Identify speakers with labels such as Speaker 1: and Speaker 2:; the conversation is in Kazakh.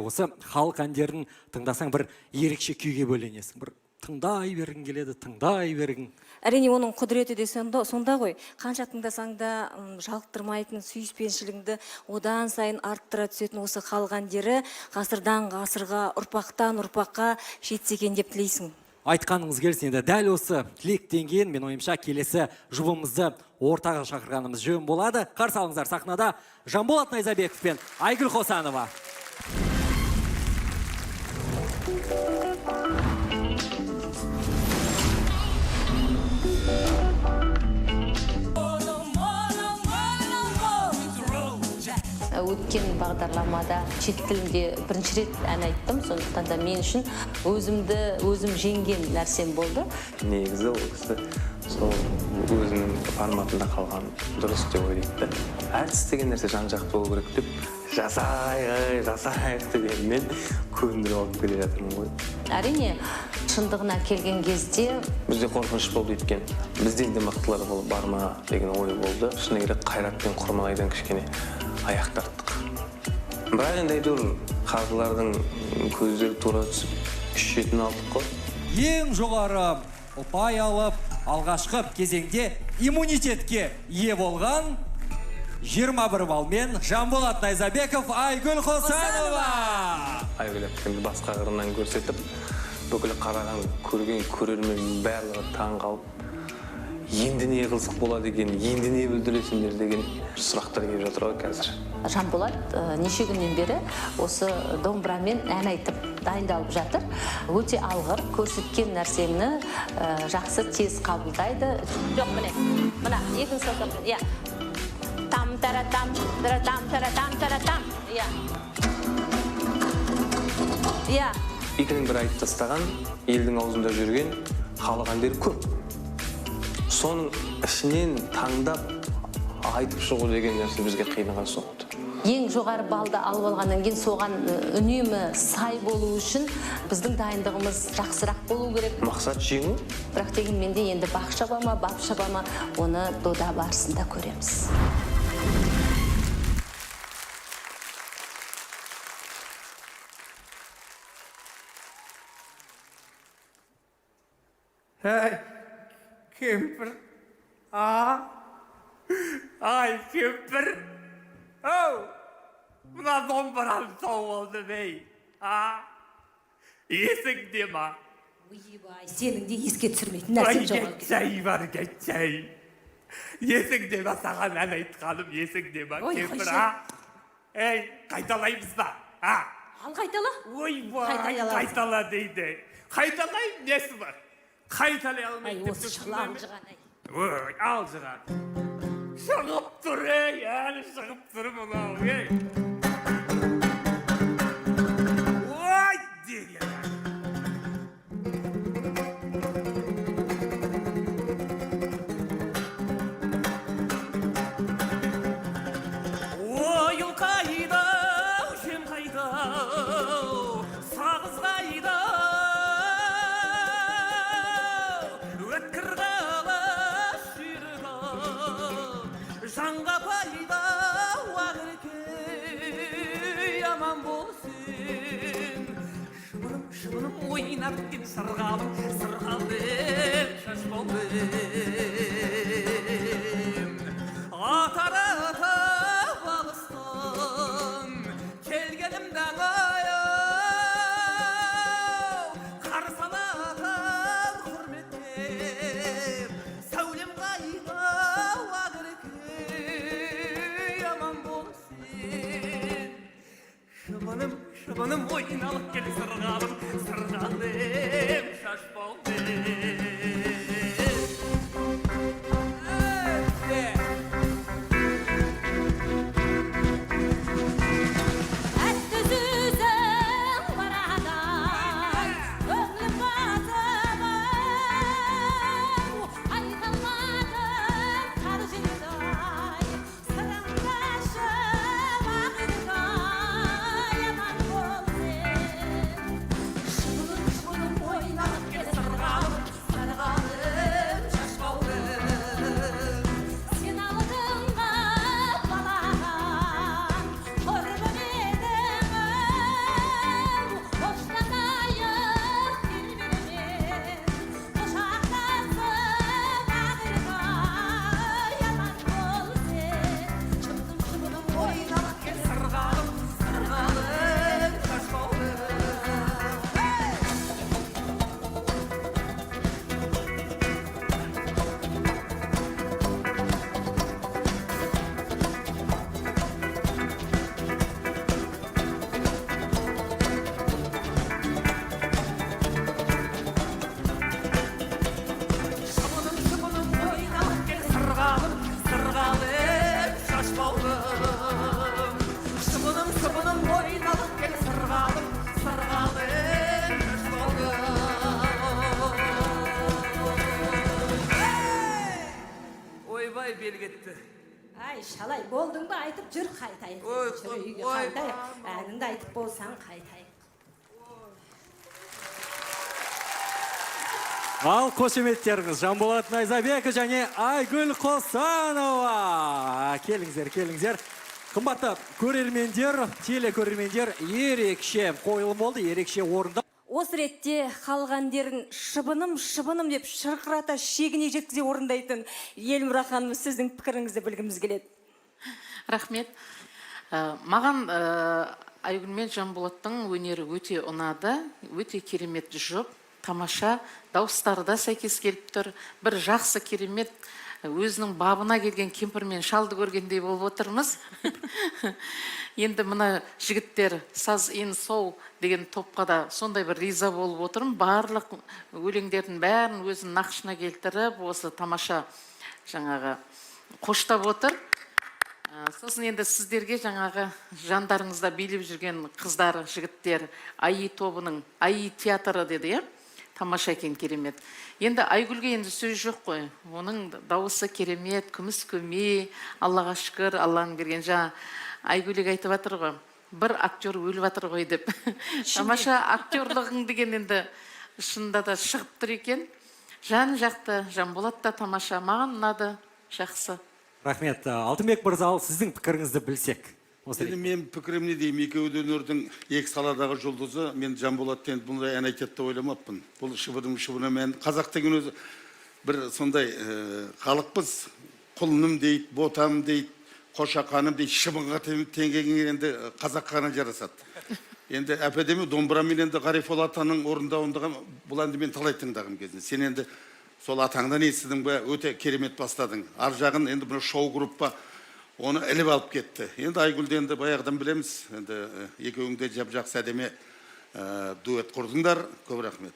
Speaker 1: Осы халық әндерін тыңдасаң, бір ерекше күйге бөленесің, бір тыңдай бергің келеді, тыңдай бергің.
Speaker 2: Әрине, оның құдіреті де сонда ғой. Қанша тыңдасаң да жалықтырмайтын, сүйіспеншілігіңді одан сайын арттыра түсетін осы халық әндері ғасырдан ғасырға, ұрпақтан ұрпаққа жетсе екен деп тілейсің.
Speaker 1: Айтқаныңыз келсін. Енді дәл осы тілектен кейін, мен ойымша, келесі жұбымызды ортаға шақырғанымыз жөн болады. Қарсы алыңыздар, сахнада Жанболат Найзабеков пен Айгүл Қосанова.
Speaker 3: Өткен бағдарламада шет тілінде бірінші рет ән айттым, сондықтан да мен үшін өзімді өзім жеңген нәрсем болды.
Speaker 4: Негізі ол кісі сол өзінің форматында қалған дұрыс деп ойлайды да. Әртіс деген нәрсе жан жақты болу керек деп, жасайық, жасайық дегенмен көндіріп алып келе жатырмын ғой.
Speaker 3: Әрине, шындығына келген кезде
Speaker 4: бізде қорқыныш болды, өйткені бізден де мықтылар бар ма деген ой болды. Шыны керек, Қайрат пен Құрманайдан кішкене аяқ тарттық. Бірақ енді әйтеуір қазылардың көздері тура түсіп, үш шетін алдық қой.
Speaker 1: Ең жоғары ұпай алып, алғашқы кезеңде иммунитетке ие болған 21 балмен Жанболат Найзабеков, Айгүл Қосанова.
Speaker 4: Айгүл әпкемді басқа қырынан көрсетіп, бүкіл қараған, көрген көрермен барлығы таң қалып, енді не қызық болады екен, енді не бүлдіресіңдер деген сұрақтар келіп жатыр ғой қазір.
Speaker 3: Жанболат неше күннен бері осы домбырамен ән айтып дайындалып жатыр. Өте алғыр, көрсеткен нәрсені жақсы тез қабылдайды. Жоқ, міне, мына екінші саусақпен, иә. Там тара там, тара там, тара там, тара там. Иә. Иә.
Speaker 4: Екінің бірі айтып тастаған, елдің аузында жүрген халық әндері көп. Соның ішінен таңдап айтып шығу деген нәрсе бізге қиынға соқты.
Speaker 3: Ең жоғары балды алып алғаннан кейін соған үнемі сай болу үшін біздің дайындығымыз жақсырақ болу керек.
Speaker 4: Мақсат жеңу.
Speaker 3: Бірақ дегенмен де енді бақ шаба ма, бап шаба ма, оны дода барысында көреміз.
Speaker 5: Әй, кемпір, а? Ай, кемпір, ау, мына домбырам сау болды бей, а? Есіңде ма?
Speaker 6: Ойбай, сенің де еске түсірмейтін нәрсең жоқ.
Speaker 5: Ай, кетшей бар, кетшей. Есіңде ма саған ән айтқаным, есіңде ма,
Speaker 6: Ой,
Speaker 5: кемпір,
Speaker 6: қойшы.
Speaker 5: а? Ей, қайталаймыз ба, а?
Speaker 6: Ал қайтала.
Speaker 5: Ойбай,
Speaker 6: Қайталай.
Speaker 5: Қайтала дейді. Қайталаймын, несі бар? Қайталай
Speaker 6: Ай,
Speaker 5: алмаймын деп
Speaker 6: осы
Speaker 5: тұрсың
Speaker 6: шал
Speaker 5: ба?
Speaker 6: алжыған, ай.
Speaker 5: Ой, алжыған. Шығып тұр, ей, әлі шығып тұр мынау, ей. Ой, деген. Ойыл қайда, жем қайда, сағыз қайда, өткір қылыш жүйрік, жанға пайда, Ақерке, аман бол сен. Шыбыным, шыбыным ойнап кеткен сырғалым, сырғалым, шаш болдым. Атаратып алыстан келгенімді аяу, қарсы алатын құрметтеп, сәулем қайда, Ақерке, аман бол сен. Шыбыным, шыбыным ойналып кел сырғалым, сырғалым, шаш болдым.
Speaker 6: Әтті сөзің барадай, көңілім батып, айта алмадым қар желдай, сырыңды ашып, Ақерке, аман бол сен. Шыбыным, шыбыным ойналып кел сырғалым, сырғалым. Болдың ба айтып, жүр, қайтайық.
Speaker 5: Ой,
Speaker 6: Жүр, үйге
Speaker 5: ой,
Speaker 6: қайтайық. Әніңді айтып болсаң, қайтайық.
Speaker 1: Ал қошеметтеріңіз: Жанболат Найзабеков және Айгүл Қосанова. Келіңіздер, келіңіздер. Қымбатты көрермендер, телекөрермендер, ерекше қойылым болды, ерекше орында.
Speaker 2: Осы ретте халық әндерін «Шыбыным, шыбыным» деп шырқырата, шегіне жеткізе орындайтын Елмұра ханым, сіздің пікіріңізді білгіміз келеді.
Speaker 7: Рахмет. Маған Айгүл мен Жанболаттың өнері өте ұнады, өте керемет жұп, тамаша, дауыстары да сәйкес келіп тұр. Бір жақсы, керемет, өзінің бабына келген кемпір мен шалды көргендей болып отырмыз. Енді мына жігіттер, Саз ин Соу деген топқа да сондай бір риза болып отырмын. Барлық өлеңдердің бәрін өзінің нақышына келтіріп, осы тамаша жаңағы қоштап отыр. Сосын енді сіздерге, жаңағы жандарыңызда билеп жүрген қыздар, жігіттер, АИ тобының, АИ театры деді, иә, тамаша екен, керемет. Енді Айгүлге енді сөз жоқ қой, оның дауысы керемет, күміс көмей, Аллаға шүкір, Алланың берген. Жаңа Айгүлек айтып жатыр ғой, бір актер өліп жатыр ғой деп. Тамаша актерлығың деген енді шынында да шығып тұр екен жан жақты. Жанболат та тамаша, маған ұнады, жақсы.
Speaker 1: Рахмет. Алтынбек мырза, ал сіздің пікіріңізді білсек. Осы
Speaker 8: Енді
Speaker 1: ретте.
Speaker 8: мен пікірім не деймін, екеуі де өнердің екі саладағы жұлдызы. Мен Жанболат енді бұндай ән айтады деп ойламаппын. Бұл «Шыбыным, шыбыным» ән, қазақ деген өзі бір сондай халықпыз. Құлыным дейді, ботам дейді, қошақаным дейді, шыбынға теңеген енді қазаққа ғана жарасады. Енді әп әдемі домбырамен енді Ғарифолла атаның орындауындағы бұл әнді мен талай тыңдағым кезінде. Сен енді сол атаңнан естідің бе, өте керемет бастадың. Ар жағын енді мына шоу группа оны іліп алып кетті. Енді Айгүлді енді баяғыдан білеміз. Енді екеуің де жап жақсы, әдемі дуэт құрдыңдар. Көп рахмет.